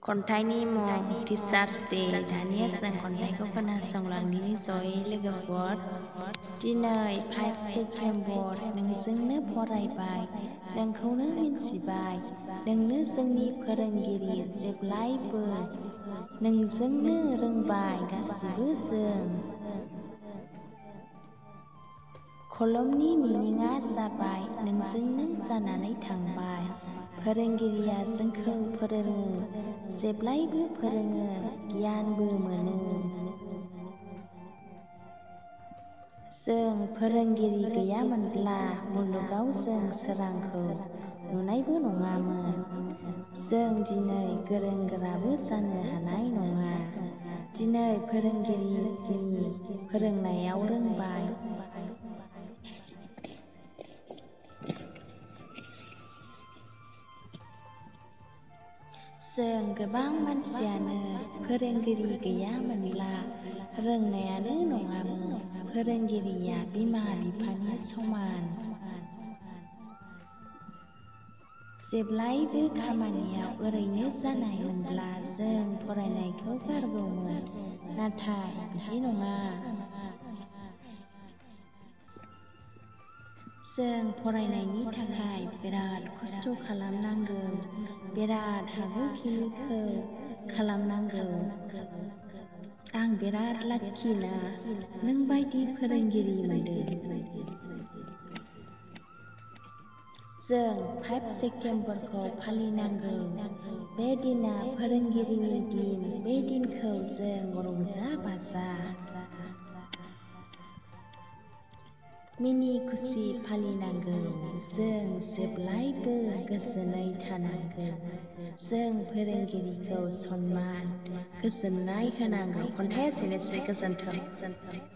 खन्थाइनि मुं teachers day दानिया जों खन्थाइखौ खोनासंलांदिनि जयै लोगोफोर। दिनै 5 सेप्तेम्बर नोंजोंनो फरायबाय, नोंखौनो मिन्थिबाय, नोंनो जोंनि फोरोंगिरि जेब्लायबो, नोंजोंनो रोंबाय गासिबो जों। कलमनि मिनिंआ जाबाय नोंजोंनो जानानै थांबाय। फोरोंगिरिया जोंखौ फोरोङो, जेब्लायबो फोरोङो, गियानबो मोनो। जों फोरोंगिरि गैयामोनब्ला मुलुगाव जों सोरांखौ नुनायबो नङामोन। जों दिनै गोरों गोराबो जानो हानाय नङा। दिनै फोरोंगिरिनि फोरोंनायाव रोंबाय। जों गोबां मानसियानो फोरोंगिरि गैयामोनब्ला रोंनायानो नङामोन। फोरोंगिरिया बिमा बिफानि समान। जेब्लायबो खामानियाव ओरैनो जानायमोनब्ला जों फरायनायखौ गारगौमोन, नाथाय बिदि नङा। जों फरायनायनि थाखाय बिराद खस्थ' खालामनांगौ, बिराद हागौखिनिखौ खालामनांगौ। आं बिराद लाखि ना नों बायदि फोरोंगिरि मोनदों। जों 5 सेप्तेम्बरखौ फालिनांगौ। बे दिना फोरोंगिरिनि दिन। बे दिनखौ जों रंजा बाजा मिनि खुसि फालिनांगौ। जों जेब्लायबो गोजोनै थानांगौ। जों फोरोंगिरिखौ सनमान, गोजोननाय होनांगौ। खन्थाइया एसेनोसै, गोजोन्थों।